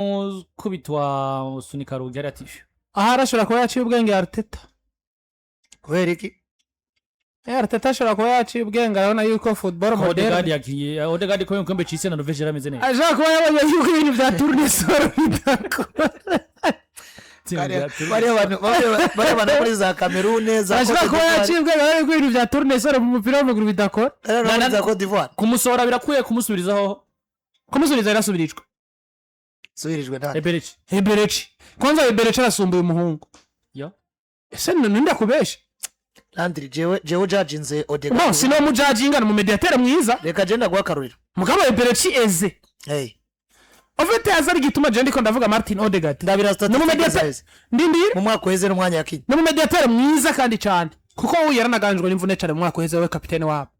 Kumukubitwa sunika rugi yari ati Ahari ashobora kuba yaciye ubwenge Arteta. Kubera iki? Arteta ashobora kuba yaciye ubwenge, arabona yuko football Odegaard moderne yakiye Odegaard ko igikombe c'isi na Norvège yarameze neza. Ashobora kuba yabonye yuko ibintu bya tournesol bidakora. Bariya bantu muri za Cameroon, za Ashobora Cote kuba d'Ivoire. yaciye ubwenge, arabona yuko ibintu bya tournesol mu mupira w'amaguru bidakora. Bariya bantu muri za Cote d'Ivoire. Kumusohora birakwiye, kumusubirizaho? Kumusubiza yarasubirijwe. Subirijwe nta Eberechi. Eberechi kwanza, Eberechi arasumbuye umuhungu. Yo. Ese ninde akubesha? Landry, jewe judginze Odegaard. No, sino mujajinga, ni umumediatere mwiza. Reka je ndaguha akarorero. Mugabo Eberechi Eze Hey. au fait aza ari igituma je ndiko ndavuga Martin Odegaard. Ndabira Ni statistiques umumediatere zawe. Ndindira. Mu mwaka uheze n'umwanya yakinye. Ni umumediatere mwiza kandi cyane, kuko we yaranaganjwe n'imvune cyane mu mwaka uheze, we kapitene wabo.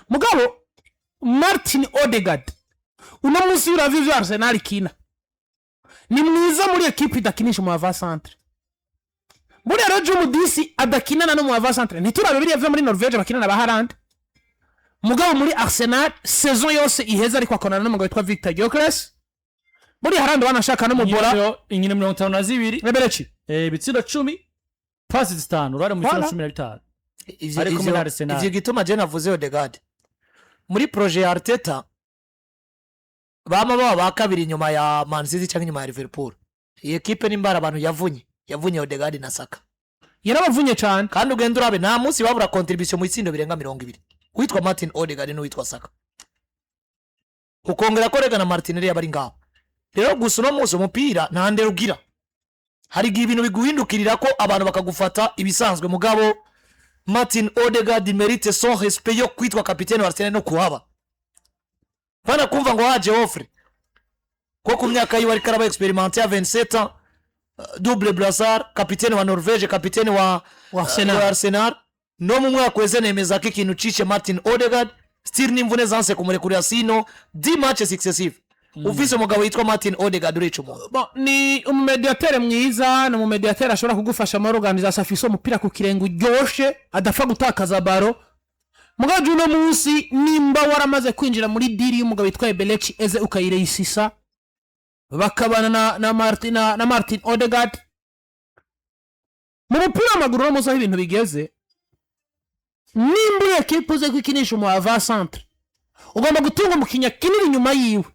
Mugabo Martin Odegaard uno munsi uravye ivyo Arsenal ikina, ni mwiza muri ekipe idakinisha umu avant-centre. Buriya rero Jumudisi adakinana no mu avant-centre, ntiturabe biriya vyo muri Norvege bakinana ba Haaland. Mugabo muri Arsenal saison yose iheze ariko akonana n'umugabo witwa Victor Gyökeres. Buriya Haaland banashaka no mubora. Inkino 52. Eberechi. Ibitsindo 10, pasi 5, uruhare mu bitsindo Voilà. 15. Ivyo Ariko muri Arsenal. Ivyo gituma je navuze Odegaard muri projet ya Arteta, bama baba ba kabiri inyuma ya Man City cyangwa inyuma ya Liverpool. Iyi ekipe nimbara abantu yavunye Odegaard na Saka. Yarabavunye cyane. Kandi ugenda urabe, nta munsi babura contribution mu itsindo birenga 20, uwitwa Martin Odegaard n'uwitwa Saka, ukongera ko rega na Martinelli yaba ari ngaho. Rero gusa uno munsi umupira nta ndero ugira, hari igihe ibintu biguhindukirira ko abantu bakagufata ibisanzwe. Mugabo Martin Odegaard mérite son respect yo kwitwa kapitene wa Arsenal no kuhaba bana kumva ngo haje offre, ko ku myaka yiwe ariko araba expérimenté ya 27 ans, double brassard, kapitene wa Norvege, kapitene wa Wa Arsenal. Wa Arsenal. No mu mwaka weze nemeza ko ikintu cishe Martin Odegaard still n'imvune zanse kumurekurira, sino 10 matches successive ufise umugabo yitwa Martin Odegaard urica umuntu. Bon, ni umumediatere mwiza, ni umumediatere ashobora kugufasha muri organisation, afise umupira ku kirenge uryoshe, adapfa gutakaza ballon. Mugabo uno munsi nimba waramaze kwinjira muri deal y'umugabo witwa Eberechi Eze, ukayireyisisa bakabana na Martin Odegaard mu mupira w'amaguru, uno munsi aho ibintu bigeze, nimba uri ekipe uze kwikinisha umu avant-centre, ugomba gutunga umukinnyi akinira inyuma yiwe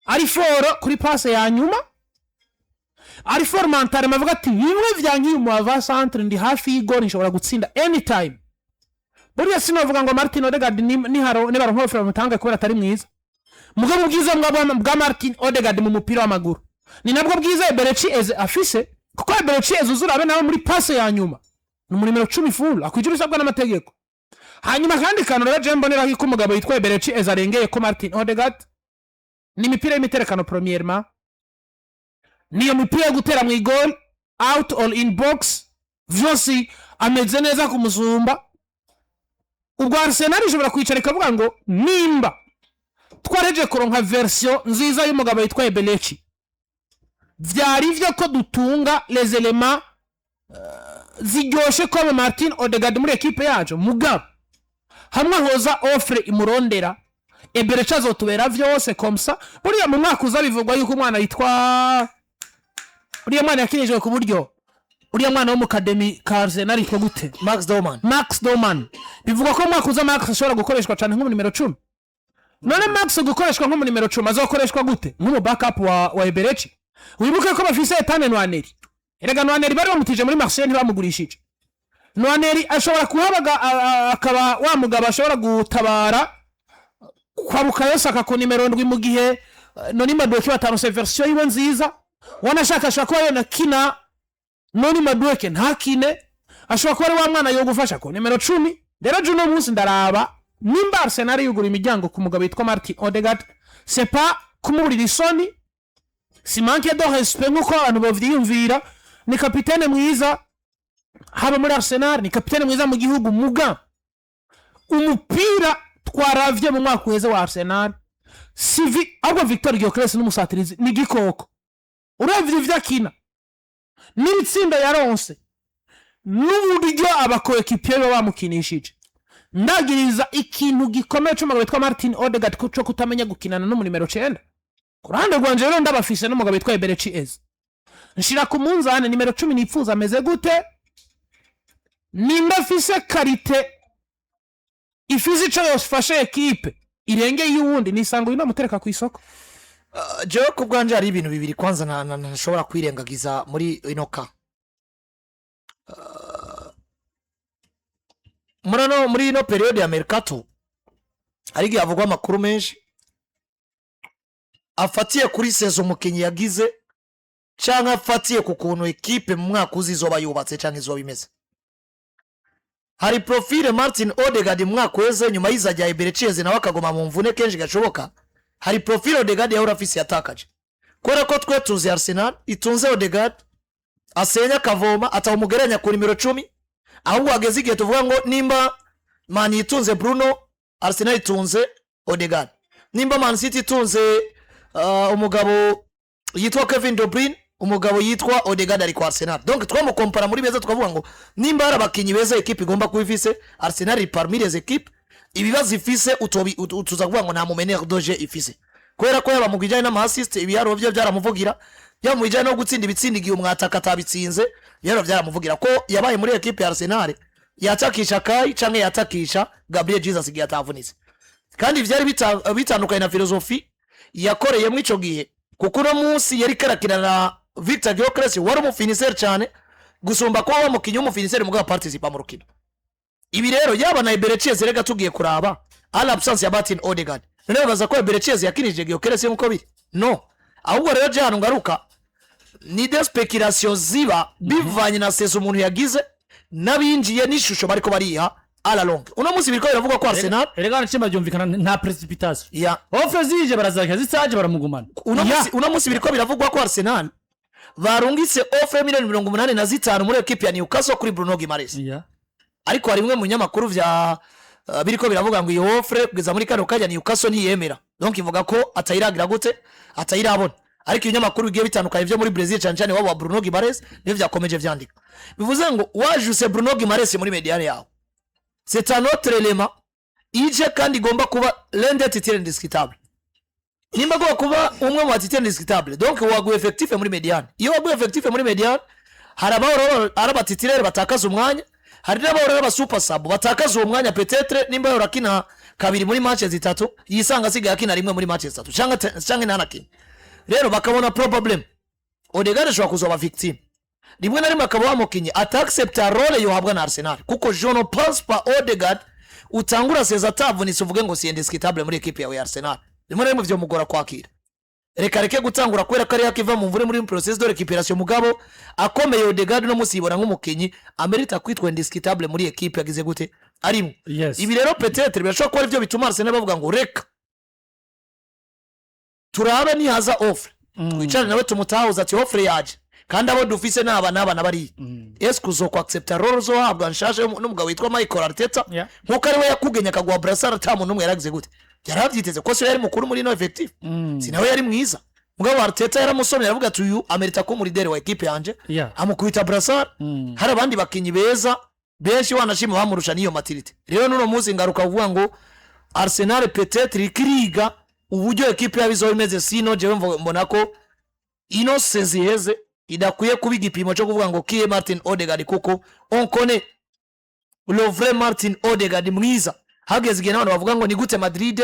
ari fort kuri passe ya nyuma, ari fort mentalement, avuga ati bimwe vyankiye umu avant-centre, ndi hafi y'igori, nshobora gutsinda anytime. Buriya sinavuga ngo Martin Odegaard nibaronka offer bamutange kubera atari mwiza. Mugabo ubwiza bwa Martin Odegaard mu mupira w'amaguru ni nabwo bwiza Eberechi Eze afise, kuko Eberechi Eze uzurabe nawe muri passe ya nyuma ni umunimero 10 full, akwije ibisabwa n'amategeko. Hanyuma kandi kantu rero je mboneraho ko umugabo yitwa Eberechi Eze arengeye ko Martin Odegaard ni imipira y'imiterekano. Premièrement, niyo mipira yo gutera mu igol, out or in box, vyose ameze neza kumusumba. Ubwo Arsenal ishobora kwicara ikavuga ngo nimba twareje kuronka version nziza y'umugabo yitwa Eberechi, vyari vyo ko dutunga les éléments ziryoshe comme Martin Odegaard muri ekipe yacu. Mugabo hamwe hoza offre imurondera, Eberechi azotubera vyose. Comme ça buriya mu mwaka uza bivugwa yuko umwana yitwa uriya mwana yakinishijwe ku buryo, uriya mwana wo mu academy ka Arsenal yitwa gute? Max Dowman. Max Dowman. Bivugwa ko mu mwaka uza Max ashobora gukoreshwa cyane nk'umu nimero 10. None Max gukoreshwa nk'umu nimero 10, azokoreshwa gute? Nk'umu backup wa Eberechi. Wibuke ko bafise Ethan Nwaneri. Erega Nwaneri bari bamutije muri Marseille, ntibamugurishije. Nwaneri ashobora kuhabaga akaba wa mugabo ashobora gutabara kwa Bukayo Saka ku nimero 7 mu gihe Noni Madueke batarose version yiwe nziza. Wanashaka ashobora kuba yonakina Noni Madueke ntakine, ashobora kuba ari wa mwana yogufasha ku nimero 10. Rero juno munsi ndaraba nimba Arsenal yugura imiryango ku mugabo witwa Martin Odegaard, c'est pas kumuburira isoni, si manque de respect nk'uko abantu bavyiyumvira. Ni kapitene mwiza haba muri Arsenal, ni kapitene mwiza mu gihugu. Muga umupira twaravye mu mwaka uheze wa Arsenal sivi, ahubwo Victor Gyökeres n'umusatirizi ni igikoko. Uravye ivyo akina n'ibitsinda yaronse n'uburyo aba coéquipiers baba bamukinishije, ndagiriza ikintu gikomeye c'umugabo witwa Martin Odegaard co kutamenya gukinana no mu nimero 9. Ku ruhande rwanje rero, ndabafise n'umugabo witwa Eberechi Eze, nshira ku munzani nimero 10 nipfuza ameze gute, nimba afise qualité ifise ico yofashe ekipe irengeye iy'uwundi, nisanga uyu namutereka ku isoko. Jewe ku bwanje hari ibintu bibiri kwanza ntashobora kwirengagiza muri ino ka muri ino période ya mercato. Hari igihe havugwa amakuru menshi afatiye kuri saison umukinnyi yagize, cyangwa afatiye ku kuntu ekipe mu mwaka uza izoba yubatse cyangwa izoba imeze. Hari profile Martin Odegaard mu mwaka uheze, nyuma y'izajya Eberechi Eze nawe akagoma mu mvune kenshi gashoboka. Hari profile Odegaard yahora afise yatakaje, kubera ko twe tuzi Arsenal itunze Odegaard asenya akavoma, atawumugereranya ku nimero 10. Ahubwo hageze igihe tuvuga ngo nimba Man itunze Bruno, Arsenal itunze Odegaard. Nimba Man City itunze umugabo yitwa Kevin De Bruyne, umugabo yitwa Odegaard ari kwa Arsenal. Donc twamukompara muri beza, tukavuga ngo nimba hari abakinnyi beza ekipe igomba kuba ifise, Arsenal iri parmi les équipes. Ibibazo ifise utuza kuvuga ngo nta mu meneur de jeu ifise, kubera ko yaba mu bijyanye n'ama assists ibiharuro bye byaramuvugira, yaba mu bijyanye no gutsinda ibitsinda igihe umwataka atabitsinze, ibiharuro byaramuvugira, ko yabaye muri ekipe ya Arsenal yatakisha Kai canke yatakisha Gabriel Jesus igihe atavunitse. Kandi byari bitandukanye na philosophie yakoreyemo ico gihe, kuko uno munsi yari karakina na Victor Gyökeres wari umu finisseur cyane gusumba kuba wamukinnyi w'umu finisseur mugabo participa mu rukino. Ibi rero yaba na Eberechi Eze, rega tugiye kuraba à l'absence ya Martin Odegaard, none baza ko Eberechi Eze yakinije Gyökeres nkuko biri? No, ahubwo rero je hano ngaruka ni des spéculations ziba bivanye na saison umuntu yagize n'abinjiye n'ishusho bariko bariha à la longue. Uno munsi biriko biravugwa ko Arsenal Erega nacimba byumvikana, nta précipitation. Offre zije barazakira, zitaje baramugumana. Uno munsi biriko biravugwa ko Arsenal barungitse offre ya miliyoni 85 muri ekipe ya Newcastle kuri Bruno Guimaraes. Ariko hari bimwe mu binyamakuru vya biriko biravuga ngo iyo offre kugeza muri kano kanya Newcastle ntiyemera, donc ivuga ko atayiragira gute, atayirabona. Ariko ibinyamakuru bigiye bitandukanye byo muri Brazil, cyane cyane wabo wa Bruno Guimaraes, nivyo vyakomeje vyandika. Bivuze ngo wajuse Bruno Guimaraes muri médiane yawe, c'est un autre élément ije kandi igomba kuba l'un des titulaires indiscutable. Nimba agomba kuba umwe mu ba titulaires indiscutable, donc waguye effectif muri médiane. Iyo waguye effectif muri médiane, hari abahora ari aba titulaires batakaza umwanya, hari n'abahora ari aba super sub batakaza uwo mwanya. Peut-être nimba yahora akina kabiri muri match zitatu, yisanga asigaye akina rimwe muri match zitatu cyangwa ntanakine. Rero bakabona problem Odegaard ashobora kuzoba victime rimwe na rimwe, akaba wamukinyi ataccepta rôle yohabwa na Arsenal, kuko je ne pense pas Odegaard utangura saison atavunitse uvuge ngo si indiscutable muri ekipe yawe ya Arsenal. Rimwe na rimwe vyomugora kwakira. Reka reke gutangura kubera ko ariyo akiva mu mvune, muri processus de récupération. Mugabo akomeye Odegaard no munsi yibona nk'umukinyi amerita kwitwa indiscutable muri ekipe yagize gute arimo. Ibi rero peut-être birashobora kuba aribyo bituma Arsenal bavuga ngo reka turabe nihaza offre, twicare nawe tumutahuza ati offre yaje kandi abo dufise n'aba n'aba na bariya, est-ce que uzokwa accepta rôle uzohabwa nshasha n'umugabo witwa Michael Arteta, nkuko ari we yakugenya akaguha brassard ata muntu n'umwe yaragize gute yarabyiteze, ko se yari mukuru muri ino effectif, si nawe yari mwiza? Mugabo Arteta yaramusomye, aravuga ati uyu amerita ko umu leader wa ekipe yanje, amukubita brassard. Hari abandi bakinyi beza benshi wanashima bamurusha n'iyo maturité. Rero n'uno munsi ngaruka kuvuga ngo Arsenal peut-être iriko iriga uburyo ekipe yabo izoba imeze. Sino jewe mbona ko ino saison iheze idakwiye kuba igipimo cyo kuvuga ngo kiye Martin Odegaard, kuko on connaît le vrai Martin Odegaard mwiza. Hageze igihe n'abantu bavuga ngo ni gute Madrid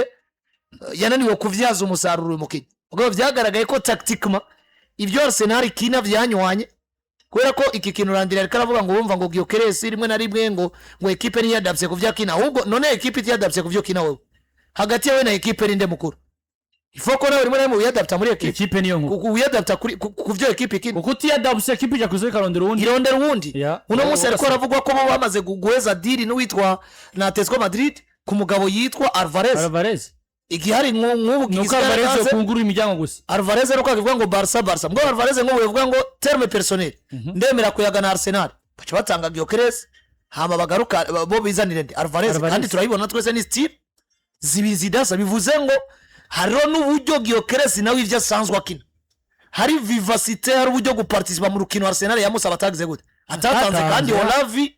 yananiwe kuvyaza umusaruro uyu mukinyi. Mugabo vyagaragaye ko tactiquement ibyo Arsenal ikina vyanywanye, kubera ko iki kintu Randira ariko aravuga ngo wumva ngo Gyökeres rimwe na rimwe ngo ekipe ntiyadapse ku vyo akina. Ahubwo none ekipe itiyadapse ku vyo ukina, wewe hagati yawe na ekipe ninde mukuru? Ifo ko nawe rimwe na rimwe wiyadapta muri ekipe. Ikipe niyo nkuru. Wiyadapta ku vyo ekipe ikina. Kuko utiyadapse, ekipe ijya kuzo ikarondera uwundi. Irondera uwundi. Uno munsi ariko aravugwa ko bo bamaze guheza deal n'uwitwa na Atletico Madrid ku mugabo yitwa Alvarez. Alvarez. Igihe hari nk'ubu Nuko gisigara Alvarez hanze, yokungurura imiryango gusa. Alvarez ariko akavuga ngo Barca, Barca. Mbwo Alvarez nk'ubu bivuga ngo terme personnel ndemera kuyaga na Arsenal, baca batanga Gyökeres, hama bagaruka bo bizanire nde? Alvarez. Alvarez. Kandi turabibona twese ni style zibiri zidasa. Bivuze ngo hariho n'uburyo Gyökeres nawe ivyo asanzwe akina, hari vivacité, hari uburyo guparticipa mu rukino Arsenal yamusaba atagize gute, atatanze. Atatanze, kandi Olavi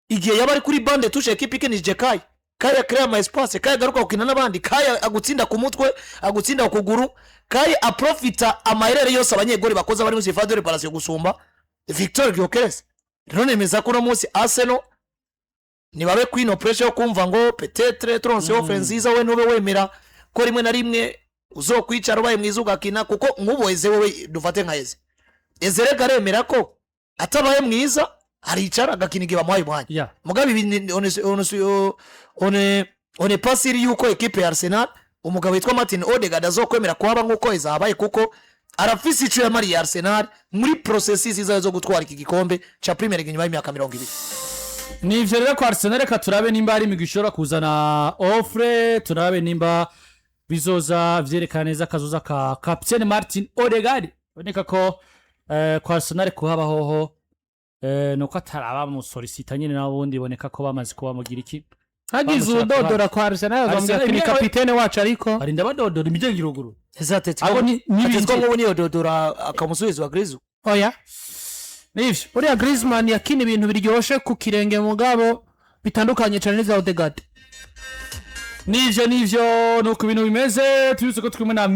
igihe yaba ari kuri banc de touche, ekipe ikinije Kai, Kai akrea ama espace, Kai agaruka gukina n'abandi, Kai agutsinda ku mutwe, agutsinda ku kuguru. Kai aprofita amayerere yose abanyegori bakoze bari muri surface de réparation gusumba Victor Gyökeres. Rero nemeza ko uno munsi Arsenal nibabe kwino pressure yo kumva ngo peut-être turonse offre nziza, we ntube wemera ko rimwe na rimwe uzokwicara ubaye mwiza ugakina, kuko nk'ubu Eze, wewe dufate nka Eze, Eze rega aremera ko atabaye mwiza aricara agakina igihe bamuhaye umwanya. Mugabe ibi on est pas sûr yuko ekipe ya Arsenal, umugabo witwa Martin Odegaard azokwemera kuhaba nk'uko Eze ahabaye, kuko arafise ico yamariye Arsenal muri processus zayo zo gutwara iki gikombe ca Premier League nyuma y'imyaka 20. Nivyo rero kwa Arsenal. Reka turabe nimba hari imigwi ishobora kuzana offre, turabe nimba bizoza vyerekana neza akazoza ka capitaine Martin Odegaard. Boneka ko kwa Arsenal kuhaba hoho nuko ataraba musolicita nyine, n'abundi boneka ko bamaze kuba mugira iki. Hagize Bamushaka. udodora kwa Arsenal Arsenal azamubwira ati ni kapitene wacu, ariko barinda badodora imiryango iruguru. Ese Atletico Abo n'ibindi. Atletico nk'ubu niyo dodora akamusubizo wa Griezmann? Oya. Nivyo. Uriya Griezmann yakina ibintu biryoshe ku kirenge, mugabo bitandukanye cyane n'ivya Odegaard. Nivyo, nuko ibintu bimeze. Tubibutse ko turi kumwe na